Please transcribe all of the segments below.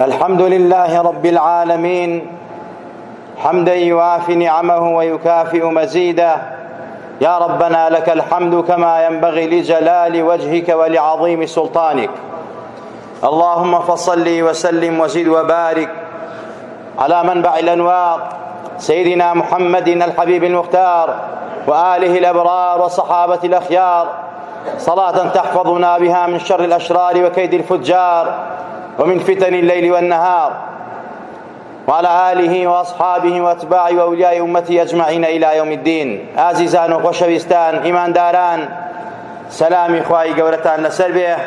الحمد لله رب العالمين حمدا يوافي نعمه ويكافئ مزيده يا ربنا لك الحمد كما ينبغي لجلال وجهك ولعظيم سلطانك اللهم فصل وسلم وزد وبارك على منبع الانوار سيدنا محمد الحبيب المختار واله الابرار وصحابه الاخيار صلاه تحفظنا بها من شر الاشرار وكيد الفجار ومن فتن الليل والنهار وعلى آله وأصحابه وأتباعه وأولياء أمته أجمعين إلى يوم الدين ئازیزان و خۆشەویستان ئیمانداران سەلامی خوای گەورەتان لەسەر بێ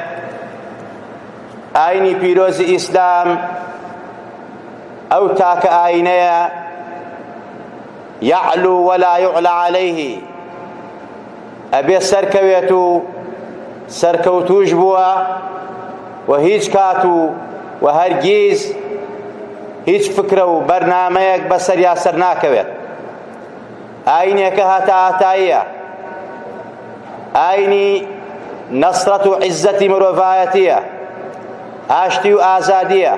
ئاینی پیرۆزی ئیسلام ئەو تاکە ئاینەیە یعلو ولا یعلى عليه ئەبێ سەرکەوێت و سەرکەوتوش بووە و هیچ کات و و هەرگیز هیچ فکرە و بەرنامەیەک بەسەریا سەر ناکەوێت ئاینێکە هەتا هەتاییە ئاینی نەسرەت و عیزەتی مرۆڤایەتیە ئاشتی و ئازادیە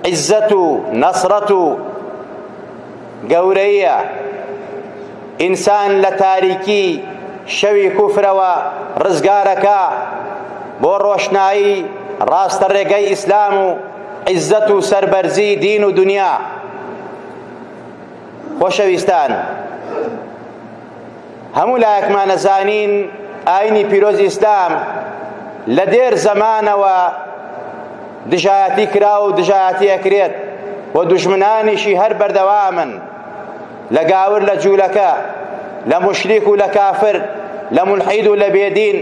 عیزەت و نەسرەت و گەورەیە ئینسان لە تاریکی شەوی کوفرەوە ڕزگارەکە بۆ ڕۆشنایی ڕاستە ڕێگەی ئیسلام و عیزەت و سەربەرزی دین و دنیا خۆشەویستان هەموو لایەکمان ئەزانین ئاینی پیرۆزی ئیسلام لە دێر زەمانەوە دژایەتی کرا و دژایەتی ئەکرێت و دوژمنانیشی هەر بەردەوامن لە گاور لە جوولەکە لە مشریک و لە کافر لە ملحید و لە بێدین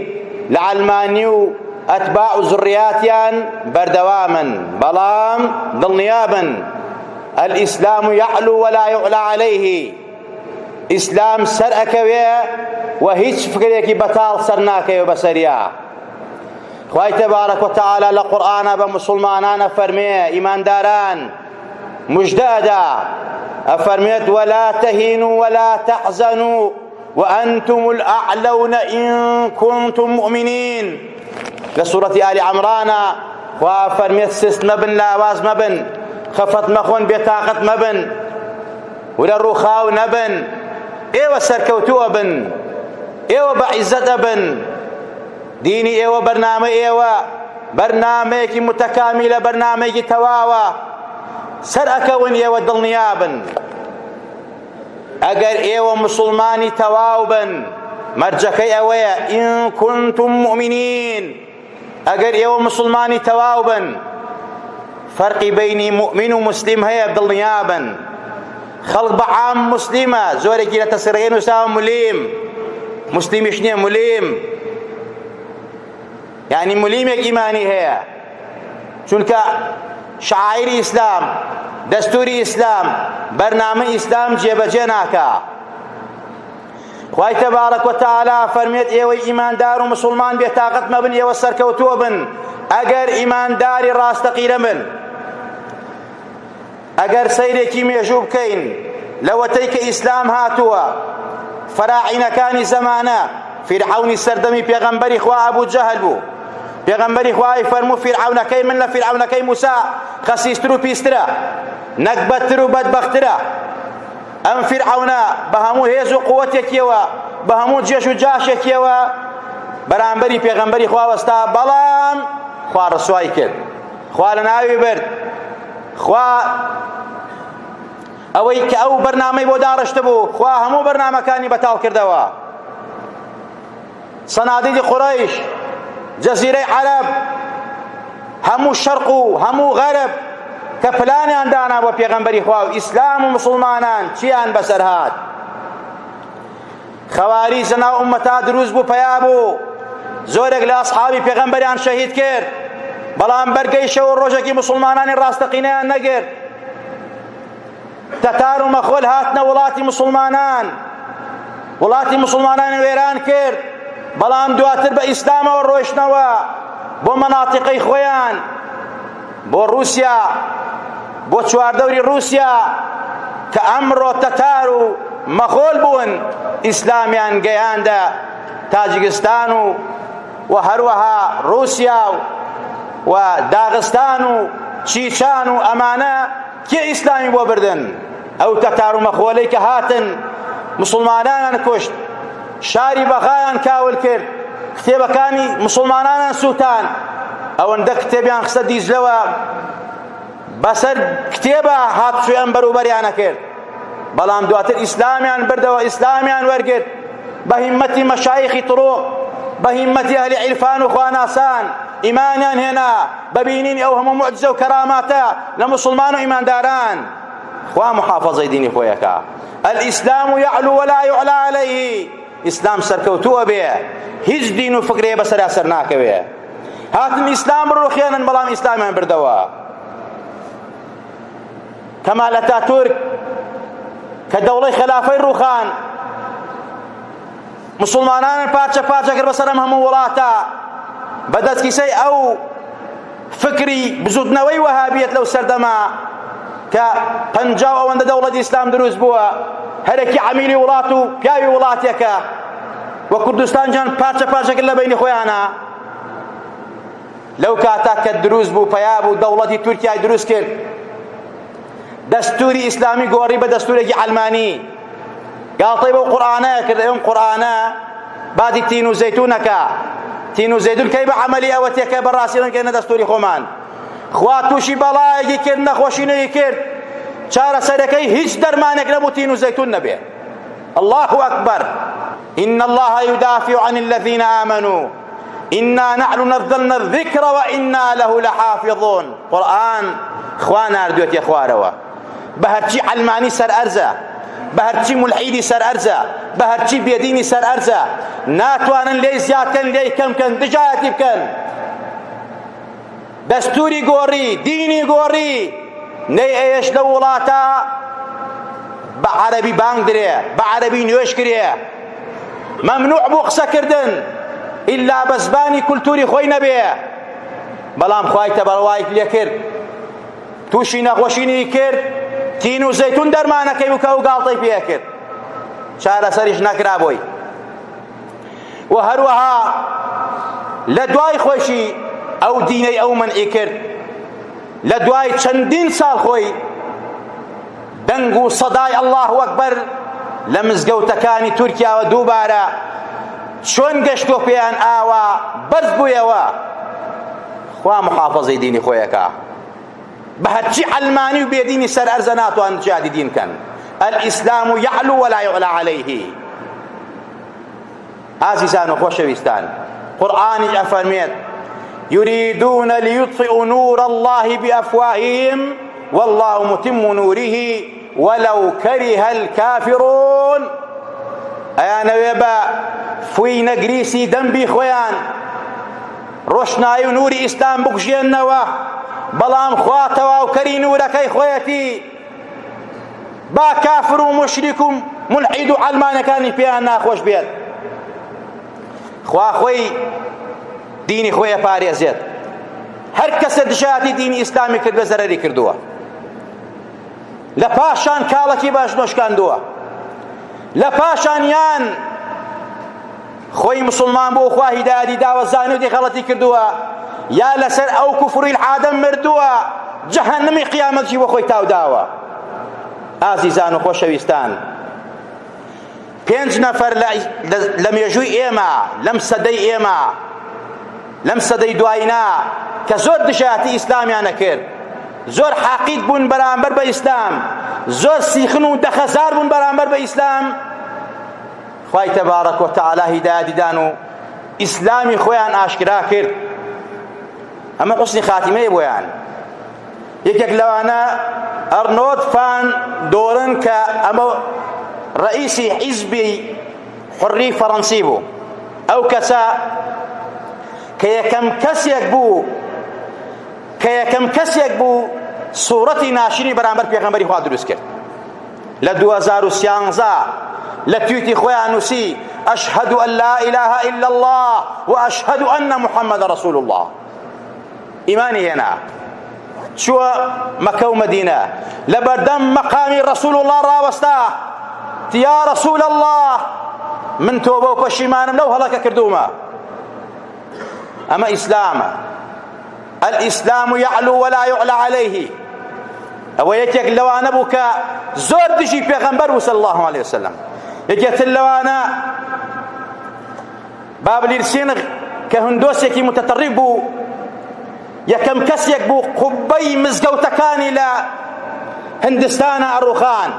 لە عەلمانی و ئەتباع و زڕیاتیان بەردەوامن بەڵام دڵنیابن الإسلام يعلو ولا يعلى عليه ئیسلام سەر ئەکەوێ و هیچ فکرێکی بەتاڵ سەر ناکەوێ بەسەریا خوای تبارک و تعالی لە قورئانە بە مسلمانان ئەفەرمێ ئیمانداران مژدە ئەدا ئەفەرمێت ولا تهینوا ولا تحزنوا وأنتم الأعلون إن كنتم مؤمنين لە سوڕەتی ئالی عەمرانە خوا فەرمێت سست مەبن لاواز مەبن خەفەت مەخۆن بێتاقەت مەبن ورە ڕووخاو نەبن ئێوە سەرکەوتووە بن ئێوە بە عیزەت ئەبن دینی ئێوە بەرنامە ئێوە بەرنامەیەکی متەکامیلە بەرنامەیەکی تەواوە سەر ئەکەون ئێوە دڵنیابن ئەگەر ئێوە مسوڵمانی تەواو بن مەرجەکەی ئەوەیە ئین کنتم مؤمنین ئەگەر ئێوە مسوڵمانی تەواو بن فەرقی بینی مؤمن و مسلم هەیە دڵنیابن خەڵک بە عام مسلمە زۆرێکی لە تەسرەکەی نووساوە ملیم مسلمیش نییە ملیم یعنی ملیمێک ئیمانی هەیە چونکە شعائری ئیسلام دەستوری ئیسلام بەرنامەی ئیسلام جێبەجێ ناکا خوای تەبارەک و تەعالا فەرمێت ئێوەی ئیماندار و مسوڵمان بێتاقەت مەبن ئێوە سەرکەوتووە بن ئەگەر ئیمانداری ڕاستەقینە بن ئەگەر سەیرێکی مێژوو بکەین لەوەتەی کە ئیسلام هاتووە فەراعینەکانی زەمانە فیرعەونی سەردەمی پێغەمبەری خوا ئەبوو جەهل بوو پێغەمبەری خوای فەرموو فیرعەونەکەی من لە فیرعەونەکەی موسا خەسیستر و پیسترە نەگبەتتر و بەدبەخترە ئەم فیرعەونە بە هەموو هێز و قووەتێکیەوە بە هەموو جێش و جاشێکیەوە بەرامبەری پێغەمبەری خوا وەستا بەڵام خوا ڕسوای کرد خوا لەناوی برد خوا ئەوەی کە ئەو بەرنامەی بۆ داڕشتبوو خوا هەموو بەرنامەکانی بەتاڵ کردەوە سەنادیدی قوڕەیش جەزیرەی عەرەب هەموو شەرق و هەموو غەرب کە پلانیان دانا بۆ پێغەمبەری خوا و ئیسلام و مسوڵمانان چیان بەسەر هات خەواریج لەناو ئوممەتا دروست بوو پەیا بوو زۆرێک لە ئەسحابی پێغەمبەریان شەهید کرد بەڵام بەرگەی شەو و ڕۆژێکی مسوڵمانانی ڕاستەقینەیان نەگرت تەتار و مەخۆل هاتنە وڵاتی مسوڵمانان وڵاتی مسوڵمانان وێران کرد بەڵام دواتر بە ئیسلامەوە ڕۆیشتنەوە بۆ مەناتیقەی خۆیان بۆ ڕووسیا بۆ چواردەوری ڕووسیا کە ئەمڕۆ تەتار و مەغۆل بوون ئیسلامیان گەیاندە تاجیکستان و و هەروەها ڕووسیا و و داغستان و چیچان و ئەمانە کێ ئیسلامی بۆ بردن؟ ئەو تەتار و مەخۆلەی کە هاتن مسلمانانیان کوشت، شاری بەغایان کاول کرد، کتێبەکانی مسلمانانیان سووتان، ئەوەندە کتێبیان خستە دیجلەوە بەسەر کتێبە هاتوچۆی ئەم بەروبەریان ئەکرد، بەڵام دواتر ئیسلامیان بردەوە، ئیسلامیان وەرگرت بە هیمەتی مەشایخی طروق، بە هیمەتی ئەهلی عیرفان و خواناسان ئیمانیان هێنا بە بینینی ئەو هەموو موعجیزە و کەراماتە لە موسڵمان و ئیمانداران. خوا محافەزەی دینی خۆی ئەکا. الاسلام یعلو ولا یعلی علیه، ئیسلام سەرکەوتوو ئەبێ، هیچ دین و فکرێ بەسەرا سەرناکەوێ. هاتن ئیسلام بڕوخێنن بەڵام ئیسلامیان بردەوە. کەمال ئەتاتورک کە دەوڵەی خەلافەی ڕووخان مسلمانانن پارچە پارچە کرد بەسەر ئەم هەموو وڵاتە بە دەستکیسەی ئەو فکری بزوتنەوەی وەهابیەت لەو سەردەمە کە پەنجا و ئەوەندە دەوڵەتی ئیسلام دروست بووە هەرێکی عەمیلی وڵات و پیاوی وڵاتێکە و کوردستان جان پارچە پارچە کرد لە بەینی خۆیانە لەو کاتە کە دروست بوو پەیا بوو دەوڵەتی تورکیای دروست کرد دەستوری ئیسلامی گۆڕی بە دەستورێکی عەلمانی گاڵتەی بەو قورئانە کرد ئەم قورئانە باتی تین و زەیتونەکە تین و زەیتون کەی بە عەمەلی ئەوە تێکە بەڕاستی ڕەنگەنە دەستوری خۆمان خوا تووشی بەڵایەکی کرد نەخۆشینەی کرد چارەسەرەکەی هیچ دەرمانێک نەبوو تین و زەیتون نەبێ الله أكبر إن الله يدافع عن الذين آمنوا إنا نحن نزلنا الذكر وإنا له لحافظون قورآن خوا ناردوێتیە خوارەوە بە هەرچی عەلمانی سەر ئەرزە بە هەرچی مولحیدی سەر ئەرزە بە هەرچی بێدینی سەر ئەرزە ناتوانن لێی زیاد کەن لێی کەم کەن دژایەتی بکەن دەستوری گۆڕی دینی گۆڕی نەی ئەیەش لەو وڵاتە بە عەرەبی بانگ درێ بە عەرەبی نوێژ کرێ مەمنوع بوو قسەکردن ئیلا بە زبانی کولتوری خۆی نەبێ بەڵام خوای تەبەڕوایت لێ کرد تووشی نەخۆشینی کرد تین و زەیتون دەرمانەکەی بوو کە ئەو گاڵتەی پێ کرد چارەسەریش نەکرا بۆی و هەروەها لە دوای خۆشی ئەو دینەی ئەو منعی کرد لە دوای چەندین ساڵ خۆی دەنگ و سەدای اللە اکبر لە مزگەوتەکانی تورکیاوە دووبارە چۆن گەشتوە پێیان ئاوا بەرز بوویەوە خوا محافظەی دینی خۆیەکە بە هەرچی عەلمانی و بێدینی سەر ئەرزە ناتوان جیادی دین کەن الاسلام یعلو ولا یعلا علیه ئازیزان و خۆشەویستان قورئانیش ئەفەرمێت يريدون ليطفئوا نور الله بأفواههم والله متم نوره ولو كره الكافرون ئەیانەوێ بە فوی نەگریسی دەمبی خۆیان ڕۆشنایی و نوری ئیسلام بکوژێننەوە بەڵام خوا تەواوکەری نورەکەی خۆیەتی با کافر و موشریک و مولحید و عەلمانەکانی پێیان ناخۆش بێت خوا خۆی دینی خۆی ئەپارێزێت هەر کەسە دژایەتی دینی ئیسلامی کرد بە زەرەری کردووە لە پاشان کاڵەکی باش نۆشکاندووە لە پاشان یان خۆی مسوڵمان بوو خوا هیدایەتی داوە زانیوتی غەڵەتی کردووە یا لەسەر ئەو کوفر و ئیلحادە مردووە جەهەنمی قیامەتشی بۆ خۆی تاوداوە ئازیزان و خۆشەویستان پێنج نەفەر لە مێژووی ئێمە لەم سەدەی ئێمە لەم سەدەی دواینا کە زۆر دژایەتی ئیسلامیان نەکرد زۆر حاقید بوون بەرامبەر بە ئیسلام زۆر سیخن و دەخەزار بوون بەرامبەر بە ئیسلام خوای تبارک و تعالی هیدایەتی دان و ئیسلامی خۆیان ئاشکرا کرد ئەمە حوسنی خاتیمەیە بۆیان یەکێک لەوانە ئەرنۆد فان دۆرن کە ئەمە ڕئیسی حیزبی حڕی فەڕەنسی بوو ئەو کەسە کە یەکەم کەسێک بوو کە یەکەم کەسێک بوو سوڕەتی ناشرینی بەرامبەر پێغەمبەری خوا دروست کرد لە 2013 لە تویتی خۆیان نووسی ئەشهەد ئەن لا ئیلاهە ئیلا الله و ئەشهەد ئەن محەممەد ڕەسول الله ئیمانی هێنا چووە مەکە و مەدینە لە بەردەم مەقامی ڕەسول الله ڕاوەستا یا ڕەسول الله من تۆبە و پەشیمانم لەو هەڵەکە کردوومە ئەمە ئیسلامە. الإسلام يعلو ولا يعلى عليه ئەوە یەکێک لەوانە بوو کە زۆر دژی پێغەمبەر بوو صلی الله علیه وسلم یەکێتر لەوانە بابلیر سینغ کە هندۆسێکی متەتەڕیف بوو یەکەم کەسێک بوو قوبەی مزگەوتەکانی لە هندستانە ئەڕوخان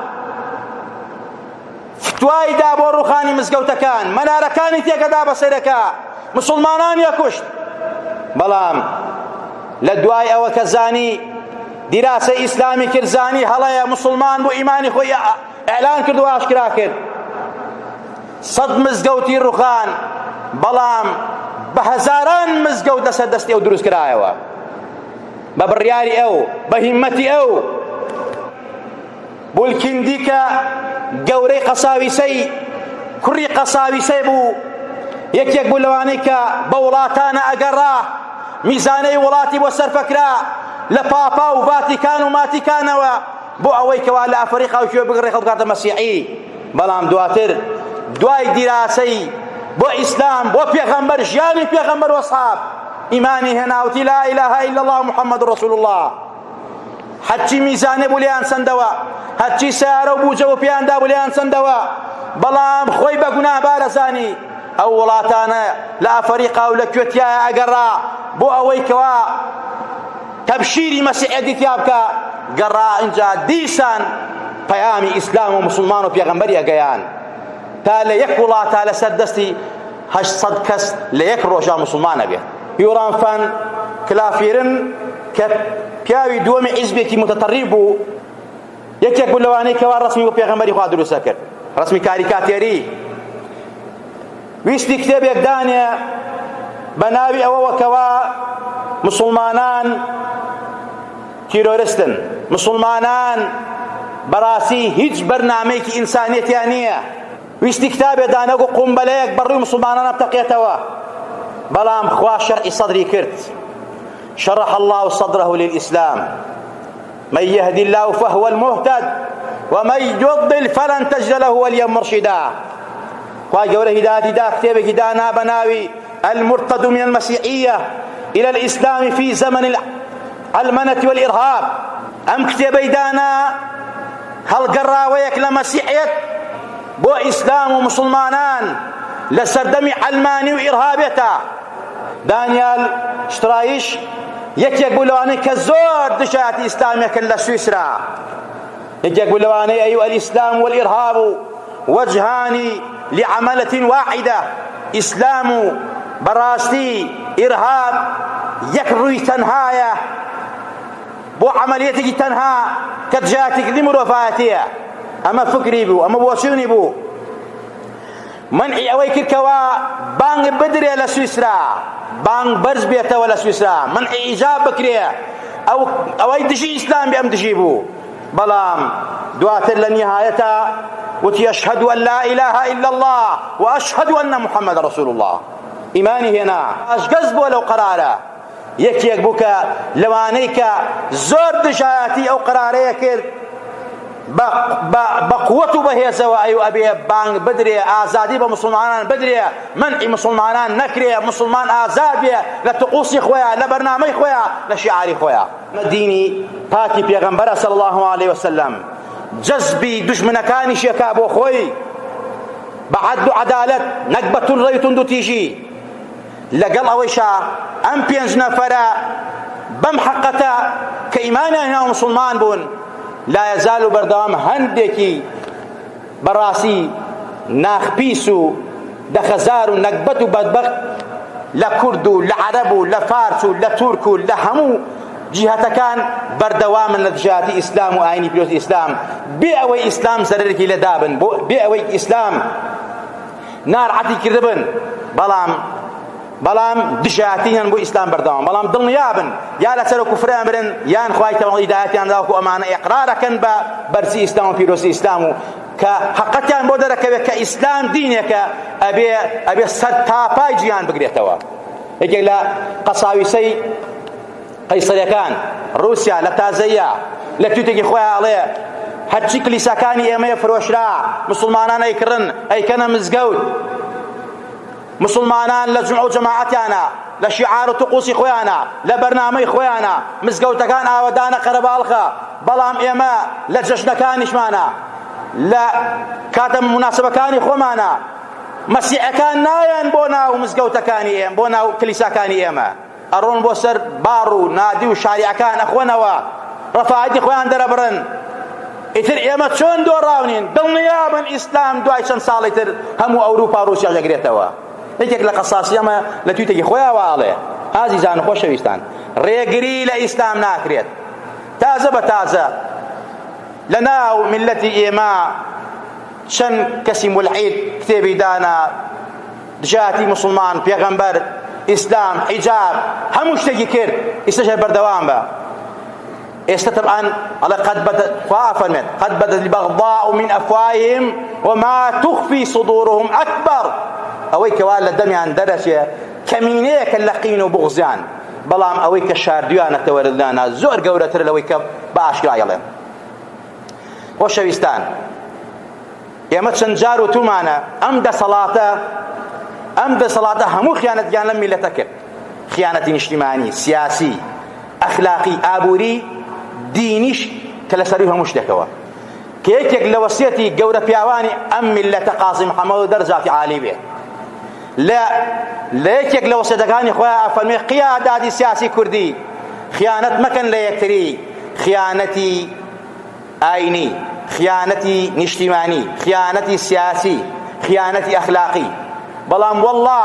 فتوای دا بۆ ڕوخانی مزگەوتەکان مەنارەکانی تێکەدا بەسەرەکە مسلمانان یەکوشت بەڵام لە دوای ئەوە کە زانی دیراسە ئیسلامی کرد زانی هەڵەیە مسلمان بوو ئیمانی خۆی ئیعلان کرد و ئاشکرا کرد سەد مزگەوتی ڕوخان بەڵام بە هەزاران مزگەوت لەسەر دەستی ئەو دروست کرایەوە بە بڕیاری ئەو بە هیمەتی ئەو بولکیندی کە گەورەی قەساویسەی کوڕی قەساویسەی بوو یەکێک بوو لەوانەی کە بە وڵاتانە ئەگەڕا میزانەی وڵاتی بۆ سەرفەکرا لە پاپا و ڤاتیکان و ماتیکانەوە بۆ ئەوەی کەوا لە ئەفریقا و کوێ بگڕێ خەڵک مەسیحی بەڵام دواتر دوای دیراسەی بۆ ئیسلام بۆ پێغەمبەر ژیانی پێغەمبەر وەسحاب ئیمانی هێناوتی لا إله إلا الله محمد رسول الله هەرچی میزانێ بوو لێیان سەندەوە هەرچی سیارە و بوجە و پێیان دابوو لێیان سەندەوە بەڵام خۆی بە گوناهبارە زانی ئەو وڵاتانە لە ئەفەریقا و لە کوێتیایە ئەگەڕا بۆ ئەوەی کەوا تەبشیری مەسیحیەتی تیا بکا گەڕا ئینجا دیسان پەیامی ئیسلام و مسلمان و پێغەمبەری ئەگەیان تا لە یەک وڵاتا لەسەر دەستی 800 کەس لە یەک ڕۆژا مسلمان ئەبێت یوران فان کلافیرن کە پیاوی دووەمی حیزبێکی متەتەڕیف بوو یەکێک بوو لەوانەی کەوا ڕەسمی بۆ پێغەمبەری خوا دروستە کرد ڕەسمی کاریکاتێری ویستی کتێبێک دانێ بە ناوی ئەوەوە کەوا مسلمانان تیرۆرستن مسلمانان بەڕاستی هیچ بەرنامەیەکی ئینسانیەتیان نییە ویستی کتابێ دانەک و قومبەلەیەک بەڕووی مسلمانانە بتەقێتەوە بەڵام خوا شەرعی سەدری کرد شرح الله صدره للإسلام من يهدي الله فهو المهتد ومن يضلل فلن تجد له وليا مرشدا خوای گەورە هیدایەتی دا کتێبێکی دانا بە ناوی المرتد من المسیحیە إلى الإسلام في زمن العلمنة والإرهاب ئەم کتێبەی دانا هەڵگەڕاوەیەک لە مەسیحیەت بۆ ئیسلام و مسلمانان لە سەردەمی عەلمانی و ئیرهابێتە دانیال شترایش یەکێک بوو لەوانەی کە زۆر دژایەتی ئیسلامیە کرد لە سویسرا یەکێک بوو لەوانەی ئەیو الإسلام والإرهاب وجهان لعملة واحدة ئیسلام و بەڕاستی ئیرهاب یەک ڕووی تەنهایە بۆ عەمەلیەتێکی تەنها کە دژایەتیکردنی مرۆڤایەتیە ئەمە فکری بوو ئەمە بۆچوونی بوو مەنعی ئەوەی کرد کەوا بانگ بدرێ لە سویسرا بانگ بەرز بێتەوە لە سویسرا مەنعی ئیجاب بکرێ ئەو ئەوەی دژی ئیسلام بێ ئەم دژی بوو بەڵام دواتر لە نیهایەتا وتی ئەشهەد ئەن لا ئیلاهە ئیلا الله و ئەشهەد ئەن محەممەد ڕەسوول الله ئیمانی هێنا ئاشگەز بووە لەو قەرارە یەکێک بوو کە لەوانەی کە زۆر دژایەتی ئەو قەرارەیە کرد بە قوت و بەهێزەوە ئەیو ئەبێ بانگ بدرێ ئازادی بە مسلمانان بدرێ منعی مسلمانان نەکرێ مسلمان ئازاد بێ لە تقوسی خۆیان لە بەرنامەی خۆیان لە شیعاری خۆیان دینی پاکی پێغەمبەرە صلی الله علیه وسلم جەزبی دوژمنەکانیش یەکا بۆ خۆی بە عەدل و عەدالەت نەک بە توندڕەوی توندوتیژی لەگەڵ ئەوەیشا ئەم پێنج نەفەرە بەم حەقەتە کە ئیمانیان هێنا و موسڵمان بوون لا یەزال و بەردەوام هەندێکی بەڕاستی ناخپیس و دەخەزار و نەگبەت و بەدبەخت لە کورد و لە عەرەب و لە فارس و لە تورک و لە هەموو جیهەتەکان بەردەوامن لە دژایەتی ئیسلام و ئاینی پیرۆزی ئیسلام بێ ئەوەی ئیسلام زەرەرێکی لێ دابن بێ ئەوەی ئیسلام نارعەتی کردبن بەڵام بەڵام دژایەتیان بۆ ئیسلام بەردەوام بەڵام دڵنیابن یا لەسەر کوفریان برن یان خوای تەواو هیدایەتیان داوەکو ئەمانە ئیقرارەکەن بە بەرزی ئیسلام و پیرۆزی ئیسلام و کە حەقەتیان بۆ دەرەکەوێت کە ئیسلام دینێکە ئەبێ ئەبێ سەر تاپای جیهان بگرێتەوە یەکێک لە قەساویسەی قەیسەرەکان ڕووسیا لە تازەیە لە تویتێکی خۆیان ئەڵێ هەرچی کلیساکانی ئێمەیە فرۆشرا مسلمانان ئەیکڕن ئەیکەنە مزگەوت. مسلمانان لە جومعە و جەماعەتیانە لە شیعار و طقوسی خۆیانە لە بەرنامەی خۆیانە مزگەوتەکان ئاوەدانە قەرەباڵخە بەڵام ئێمە لە جەژنەکانیشمانە لە کاتە مناسبەکانی خۆمانە مەسیحەکان نایەن بۆ ناو مزگەوتەکانی ئێمە بۆ ناو کلیساکانی ئێمە ئەڕۆن بۆ سەر باڕ و نادی و شاریعەکان ئەخۆنەوە ڕەفاهەتی خۆیان دەرەبڕن ئیتر ئێمە چۆن دۆڕاونین دڵنیابن ئیسلام دوای چەند ساڵی تر هەموو ئەوروپا و ڕوسیا دەگرێتەوە یەکێک لە قەساسی ئەمە لە تویتێکی خۆیاوە ئەڵێ ئازیزان و خۆشەویستان ڕێگری لە ئیسلام ناکرێت تازە بە تازە لە ناو میللەتی ئێمە چەند کەسی مولحید کتێبی دانا دژایەتی موسڵمان، پێغەمبەر، ئیسلام، حیجاب، هەموو شتێکی کرد، ئیستاش هەر بەردەوام بە. ئێستا تەبعەن ئەڵێ قد بدت خوا ئەفەرمێت قد بدت البغضاء من أفواههم وما تخفي صدورهم أكبر ئەوەی کەوا لە دەمیان دەرەچێ کەمینەیەکە لە قین و بوغزیان بەڵام ئەوەی کە شاردویانەتەوە لەدانا زۆر گەورەترە لەوەی کە بە ئاشکرا ئەڵێن خۆشەویستان ئێمە چەند جار وتومانە ئەم دەسەڵاتە ئەم دەسەڵاتە هەموو خیانەتیان لەم میلەتە کرد خیانەتی نیشتیمانی سیاسی ئەخلاقی ئابووری دینیش کە لە سەروی هەموو شتێکەوە کە یەکێک لە وەسیەتی گەورە پیاوانی ئەم میلەتە قازی محەممەد دەرجاتی عالی بێ لە لە یەکێک لە وەسیەتەکانی خۆیان ئەفەرمێ قیاداتی سیاسی کوردی خیانەت مەکەن لە یەکتری خیانەتی ئاینی، خیانەتی نیشتیمانی، خیانەتی سیاسی، خیانەتی ئەخلاقی. بەڵام وەڵڵا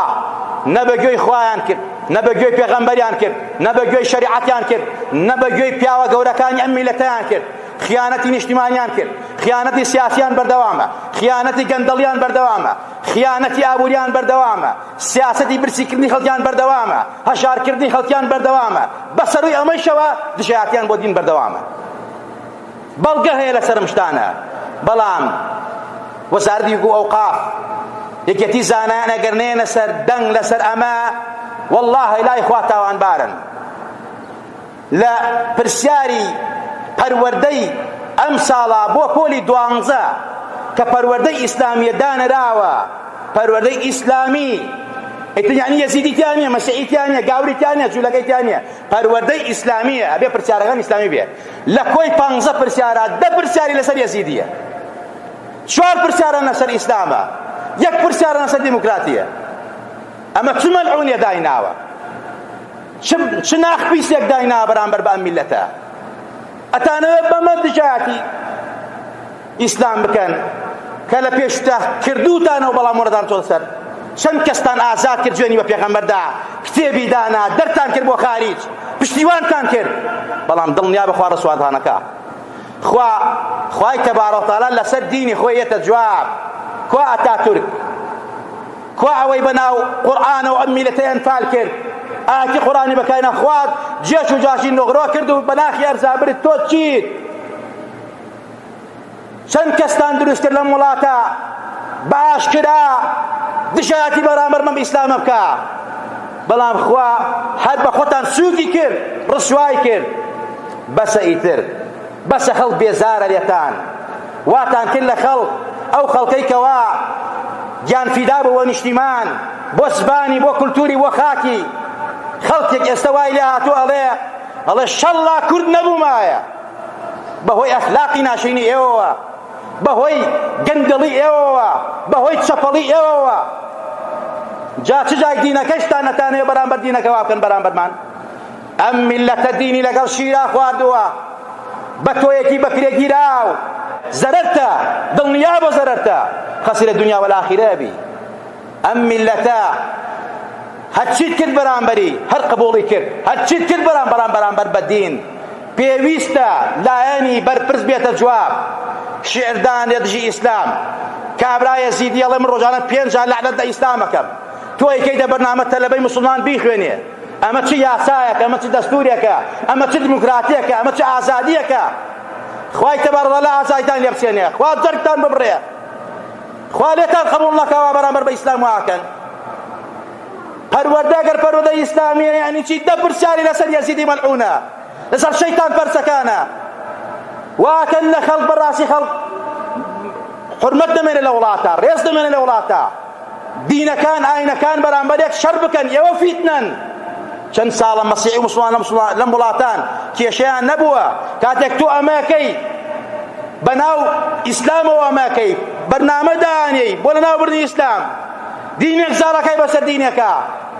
نە بە گوێی خوایان کرد، نە بە گوێی پێغەمبەریان کرد، نە بە گوێی شەریعەتیان کرد، نە بە گوێی پیاوە گەورەکانی ئەم میللەتەیان کرد. خیانەتی نیشتیمانیان کرد، خیانەتی سیاسیان بەردەوامە، خیانەتی گەندەڵیان بەردەوامە، خیانەتی ئابووریان بەردەوامە، سیاسەتی برسیکردنی خەڵکیان بەردەوامە، هەژارکردنی خەڵکیان بەردەوامە، بە سەرووی ئەمەیشەوە دژایەتیان بۆ دین بەردەوامە. بەڵگە هەیە لەسەر ئەم شتانە بەڵام وەزارەتی و ئەوقاف یەکێتی زانایان ئەگەر نەیەنە سەر دەنگ لەسەر ئەمە والله لای خوا تاوانبارن لە پرسیاری پەروەردەی ئەم ساڵە بۆ پۆلی دوانزە کە پەروەردەی ئیسلامیە دانراوە پەروەردەی ئیسلامی ئیتر یعنی یەزیدی تیا نییە مەسیحی تیا نییە گاوری تیا نییە جوولەکەی تیا نییە پەروەردەی ئیسلامیە ئەبێ پرسیارەکان ئیسلامی بێ لە کۆی پانزە پرسیارە دە پرسیاری لەسەر یەزیدیە چوار پرسیارە لەسەر ئیسلامە یەک پرسیارە لەسەر دیموکراتیە ئەمە چ مەلعونیە دایناوە چ ناخ پیسێک دایناوە بەرامبەر بە ئەم میلەتە ئەتانەوێت بەمە دژایەتی ئیسلام بکەن کە لە پێشتا کردوتانەوە بەڵام وەرەدان تۆ سەر چەند کەستان ئازاد کرد جوێنی بە پێغەمبەردا کتێبی دانا دەرتان کرد بۆ خاریج پشتیوانتان کرد بەڵام دڵنیا بە خوا ڕسواتانەکە خوا خوای تەبارە وتعالی لەسەر دینی خۆی یەتە جواب کوا ئەتاتورک کوا ئەوەی بەناو قورئانەوە ئەم میلەتەی ئەنفال کرد ئاتی قورئانی بەکارنا خوارد جێش و جاشی نغرۆ کرد و بەناخی ئەرزا برد تۆ چیت چەند کەستان دروست کرد لەم وڵاتە بە ئاشکرا دژایەتی بەرامبەر بەم ئیسلامە بکە بەڵام خوا هەر بە خۆتان سووکی کرد ڕسوای کرد بەسە ئیتر بەسە خەڵک بێزارە لێتان واتان کرد لە خەڵک ئەو خەڵکەی کەوا گیان فیدا بۆ نیشتیمان بۆ زبانی بۆ کولتوری بۆ خاکی خەڵکێک ئێستا وای لێ هاتوو ئەڵێ ئەڵێ شەڵڵا کورد نەبوومایە بەهۆی ئەخلاقی ناشرینی ئێوەوە، بەهۆی گەندەڵی ئێوەوە، بەهۆی چەپەڵی ئێوەوە. جا چ جای دینەکەشتان نەتانەوێ بەرامبەر دینەکە وا بکەن بەرامبەرمان. ئەم میللەتە دینی لەگەڵ شیرا خواردووە بە تۆیەکی بەکرێگیراو زەرەرتە دڵنیا بۆ زەرەرتە خەسیرە دنیا والآخرە بی ئەم میللەتە هەرچیت کرد بەرامبەری هەر قبوڵی کرد هەرچیت کرد بەرام بەرام بەرامبەر بە دین پێویستە لایەنی بەرپرس بێتە جواب شعردان لە دژی ئیسلام کابرا یەزیدی ئەڵێ من ڕۆژانە پێنج جار لەعنەت لە ئیسلام ئەکەم تۆ ئەیکەیتە بەرنامە تەلەبەی موسڵمان بیخوێنێ ئەمە چ یاسایەکە ئەمە چ دەستورێکە ئەمە چ دیموکراتیەکە ئەمە چ ئازادیەکە خوای تەبارەک وتعالی ئازادیتان لێ بسێنێ خوا جەرگتان ببڕێ خوا لێتان قبوڵ نەکا وا بەرامبەر بە ئیسلام واکەن پەروەردە گەر پەروەردە ئیسلامیە یعنی چی دە پرسیاری لەسەر یەزیدی مەلعونە لەسەر شەیتان پەرسەکانە واکەن لە خەڵک بەڕاستی خەڵک حرمەت نەمێنێ لە وڵاتە ڕێز نەمێنێ لە وڵاتە. دینەکان ئاینەکان بەرامبەر یەک شەڕ بکەن، ئێوە فیتنەن. چەند ساڵە مەسیحی و موسڵمان لەم وڵاتان کێشەیان نەبووە. کاتێک تۆ ئەمەکەی بەناو ئیسلامەوە ئەمەکەی بەرنامە دانێی بۆ لەناوبردنی ئیسلام، دینێک زاڵەکەی بەسەر دینێکە،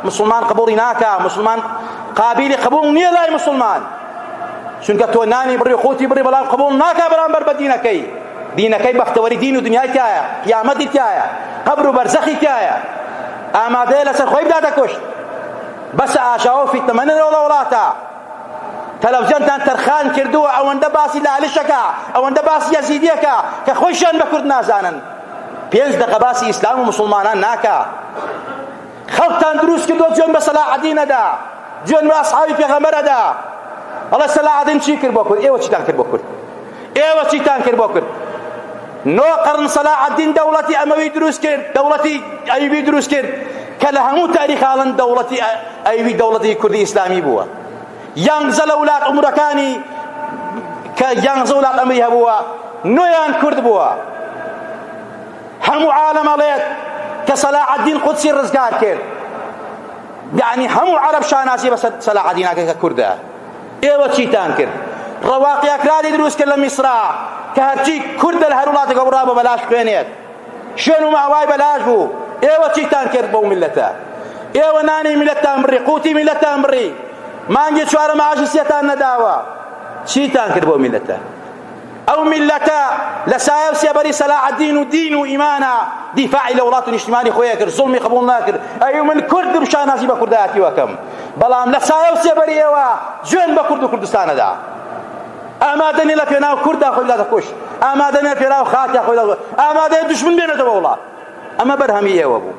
مسلمان قبوڵی ناکا، مسلمان قابلی قبوڵ نییە لای مسلمان، چونکە تۆ نانی بڕی قوتی بڕی بەڵام قبوڵ ناکا بەرامبەر بە دینەکەی. دینەکەی بەختەوەری دین و دنیای تایە، قیامەتی تایە، قەبر و بەرزەخی تایە، ئامادەیە لەسەر خۆی بداتە کوشت. بەسە ئاژاوە و فیتنە مەنێنەوە لە وڵاتە. تەلەفزیۆنتان تەرخان کردووە ئەوەندە باسی لالشەکە، ئەوەندە باسی یەزیدیەکە کە خۆیشیان بە کورد نازانن. پێنج دەقە باسی ئیسلام و موسڵمانان ناکا. خەڵکتان دروست کردووە جوێن بە سەلاحەدین ئەدا، جوێن بە ئەسحابی پێغەمبەر ئەدا. ئەڵێ سەلاحەدین چی کرد بۆ کورد؟ ئێوە چیتان کرد بۆ کورد؟ ئێوە چیتان کرد بۆ کورد؟ نۆ قەرن سەلاحەدین دەوڵەتی ئەمەوی دروست کرد، دەوڵەتی ئەیوبی دروست کرد کە لە هەموو تاریخاڵن دەوڵەتی ئەیوبی دەوڵەتی کوردی ئیسلامی بووە. یانزە لە وڵات عومرەکانی کە یانزە وڵات ئەمری هەبووە نۆیان کورد بووە. هەموو عالەم ئەڵێت کە سەلاحەدین قودسی ڕزگار کرد، یعنی هەموو عەرەب شانازی بە سەلاحەدین ئەکەن کە کوردە. ئێوە چیتان کرد؟ ڕەواقی ئەکرادی دروست کرد لە میسرا کە هەرچی کوردە لە هەر وڵاتێکەوە بڕا بە بەلاش خوێنێت، شوێن و ماوای بەلاش بوو. ئێوە چیتان کرد بەو میللەتە؟ ئێوە نانی میللەتتان بڕی، قوتی میللەتتان بڕی، مانگی چوارە معاشی سێتان نەداوە. چیتان کرد بۆ میللەتە؟ ئەو میللەتە لە سایە و سێبەری سەلاحەدین و دین و ئیمانە دیفاعی لە وڵات و نیشتیمانی خۆی کرد، زوڵمی قبوڵ ناکرد. ئەی من کوردم شانازی بە کوردایەتی وەکەم، بەڵام لە سایە و سێبەری ئێوە جوێن بە کورد و کوردستانەدا. ئامادە نیە لە پێناو کورددا خۆی بداتە کوشت، ئامادە نیە لە پێناو خاکیا خۆی بداتە، ئامادەیە دوژمن بێنێتەوە وڵات. ئەمە بەرهەمی ئێوە بوو،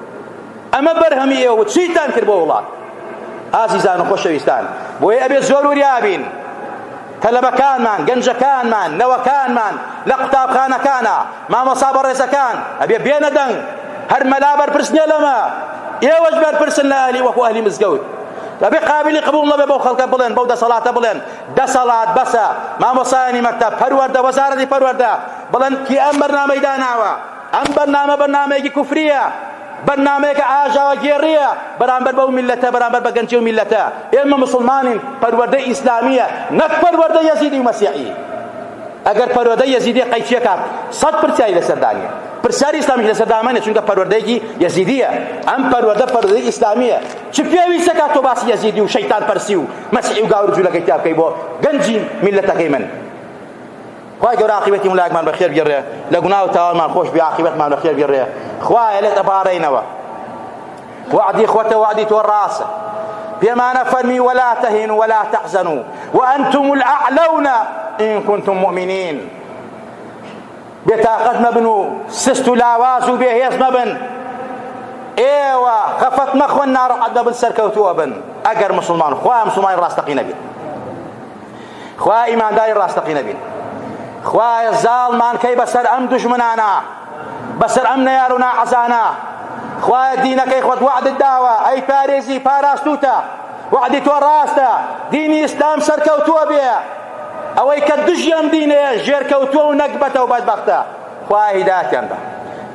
ئەمە بەرهەمی ئێوە بوو. چیتان کرد بۆ وڵات؟ ئازیزان و خۆشەویستان، بۆیە ئەبێ زۆر وریا بین. تەلەبەکانمان، گەنجەکانمان، نەوەکانمان لە قوتابخانەکانا، مامۆستا بەڕێزەکان ئەبێ بێنە دەنگ. هەر مەلا بەرپرس نییە لەمە، ئێوەش بەرپرسن لە ئەهلی وەکو ئەهلی مزگەوت. ئەبێ قابلی قبوڵ نەبێ بەو خەڵکە بڵێن، بەو دەسەڵاتە بڵێن دەسەڵات بەسە. مامۆستایانی مەکتەب، پەروەردە، وەزارەتی پەروەردە بڵێن کی ئەم بەرنامەی داناوە؟ ئەم بەرنامە بەرنامەیەکی کوفرییە، بەرنامەیەکە ئاژاوەگێڕییە بەرامبەر بەو میللەتە، بەرامبەر بە گەنجی و میللەتە. ئێمە موسڵمانین، پەروەردەی ئیسلامییە نەک پەروەردەی یەزیدی و مەسیحی. ئەگەر پەروەردەی یەزیدی قەیچیەکە سەد پرسیاری لەسەر دانیە، پرسیاری ئیسلامیش لەسەر دامەنێ، چونکە پەروەردەیەکی یەزیدیە. ئەم پەروەردە پەروەردەی ئیسلامییە. چ پێویستەکە تۆ باسی یەزیدی و شەیتان پەرسی و مەسیحی و گاور و جولەکەی تیا بکەی بۆ گەنجی میللەتەکەی من؟ خوای گەورە عاقیبەتی ملاکمان بەخێر بگێڕێ، لە گوناه و تاوانمان خۆش بێ، عاقیبەتمان بەخێر بگێڕێ. خوایە لێت ئەپاڕێینەوە، وەعدی خۆتە، وەعدی تۆ ڕاستە، پێمانە فەرمی ولا تهنوا ولا تحزنوا وأنتم الأعلون إن كنتم مؤمنين. بێتاقەت مەبن و سست و لاواز و بێهێز مەبن، ئێوە خەفەت مەخۆن، ناڕەحەت مەبن، سەرکەوتووە بن ئەگەر مسلمان، خوایە مسلمانی ڕاستەقینە بین، خوایە ئیمانداری ڕاستەقینە بین، خوایە زاڵمان کەی بەسەر ئەم دوژمنانە، بەسەر ئەم نەیار و ناحەزانە. خوایە دینەکەی خۆت وەعدت داوە، ئەی پارێزی پاراستوتە، وەعدی تۆ ڕاستە، دینی ئیسلام سەرکەوتووە بێ، ئەوەی کە دژی ئەم دینەیە ژێرکەوتووە و نەگبەتە و بەدبەختە. خوایە هیدایەتیان بە،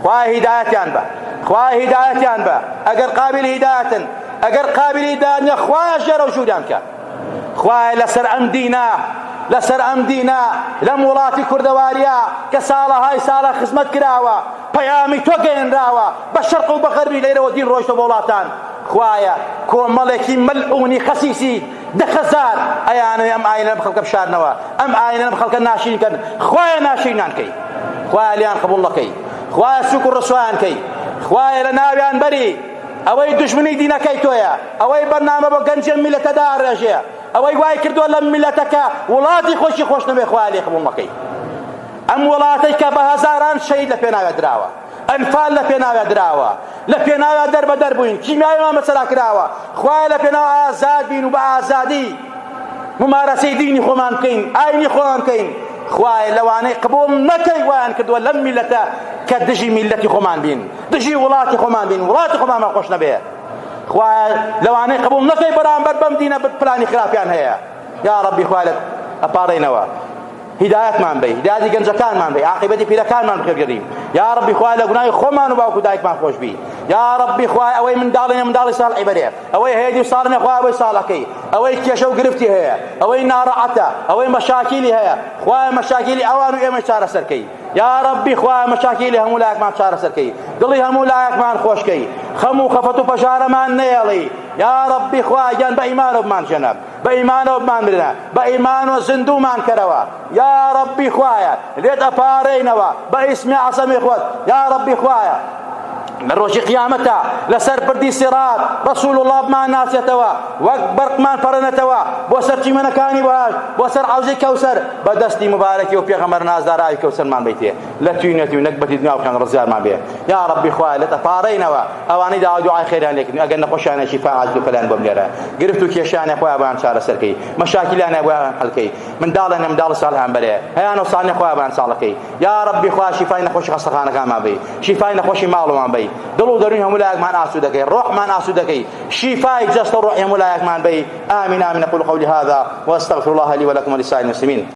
خوایە هیدایەتیان بە، خوایە هیدایەتیان بە، ئەگەر قابلی هیدایەتن، ئەگەر قابلی هیدایەت نیە خوایە ژێرە و ژووریان کە. خوایە لەسەر ئەم دینە، لەسەر ئەم دینە لەم وڵاتی کوردەواریە کە ساڵەهای ساڵە خزمەت کراوە، پەیامی تۆ گەیەنراوە بە شەرق و بە غەربی، لێرەوە دین ڕۆیشتە بۆ وڵاتان. خوایە کۆمەڵێکی مەلعونی خەسیسی 10,000 ئەیانەوێ ئەم ئاینە لەم خەڵکە بشارنەوە، ئەم ئاینە لەم خەڵکە ناشرین کەن، خوایە ناشرینان کەی، خوایە لێیان قبوڵ نەکەی، خوایە سوک و ڕسوایان کەی، خوایە لە ناویان بەری. ئەوەی دوژمنی دینەکەی تۆیە، ئەوەی بەرنامە بۆ گەنجی ئەم میللەتە داڕێژێ، ئەوەی وای کردووە لەم میللەتەکە وڵاتی خۆشی خۆش نەبێ، خوایە لێی قبوڵ نەکەی. ئەم وڵاتەی کە بە هەزاران شەهید لە پێناویا دراوە، ئەنفال لە پێناویا دراوە، لە پێناویا دەربەدەر بووین، کیمیاویمان بەسەرا کراوە، خوایە لە پێناو ئازاد بین و بە ئازادی ممارەسەی دینی خۆمان بکەین، ئاینی خۆمان بکەین، خوایە لەوانەی قبوڵ نەکەی وایان کردووە لەم میللەتە کە دژی میللەتی خۆمان بین، دژی وڵاتی خۆمان بین، وڵاتی خۆمانمان خۆش نەبێ. خوایە لەوانەی قبوڵ نەکەی بەرامبەر بەم دینە پلانی خراپیان هەیە. یا ڕەبی خوایە لێت ئەپاڕێینەوە هیدایەتمان بەی، هیدایەتی گەنجەکانمان بەی، عاقیبەتی پیرەکانمان بخێرگەری. یا ڕەبی خوایە لە گوناهی خۆمان و باوک و دایکمان خۆش بی. یا ڕەبی خوایە ئەوەی منداڵی نیە منداڵی ساڵحی بەرێ ئەوەی هەیە دیو ساڵ نیە خوایە بۆی ساڵەکەی ئەوەی کێشە و گرفتی هەیە ئەوەی ناڕەحەتە ئەوەی مەشاکیلی هەیە خوایە مەشاکیلی ئەوان و ئێمەی چارەسەرکەی یا ڕەبی خوایە مەشاکیلی هەموو لایەکمان چارەسەرکەی دڵی هەموو لایەکمان خۆشکەی خەم و خەفەت و پەژارەمان نەیەڵی یا ڕەبی خوایە گیان بە ئیمانەوە بمانژێنە بە ئیمانەوە بمانمرێنە بە ئیمان و زیندوومان کەرەوە یا ڕەبی خوایە لێت ئەپارێینەوە بە ئیسمی عەزەمی خۆت یا ڕەبی خوایە لە ڕۆژی قیامەتە لەسەر پردی سیڕات ڕەسوول اللە بمان ناسێتەوە وەک بەرقمان پەڕێنێتەوە بۆ سەر چیمەنەکانی بەهەشت بۆ سەر عەوزی کەوسەر بە دەستی موبارەکی و پێغەمبەر نازدار ئاوی کەوسەرمان بەیتێ لە توینەتی و نەگبەتی دنیا و قیامەت ڕزگارمان بێ یا ڕەبی خوایە لێت ئەپاڕێینەوە ئەوانەی داوای دوعای خێریان لێکردین ئەگەر نەخۆشیانە شیفا عاجل و پەلایان بۆ بنێرە گرفت و کێشیانە خۆیان بۆیان چارەسەرکەی مەشاکیلیانە بۆیان حەلکەی منداڵێنە منداڵ ساڵحیان بەرێ هەیانە و ساڵنە خۆیان بۆیان ساڵەکەی یا ڕەبی خوا شیفای نەخۆشی خەستەخانەکانمان بەی شیفای نەخۆشی ماڵمان بەی دڵ و دەروونی هەموو لایەکمان ئاسوودەکەی ڕۆحمان ئاسوودەکەی شیفای جەستە و ڕۆحی هەموو لایەکمان بەی آمین آمین أقول قولي هذا وأستغفر الله لي ولكم ولسائر المسلمين.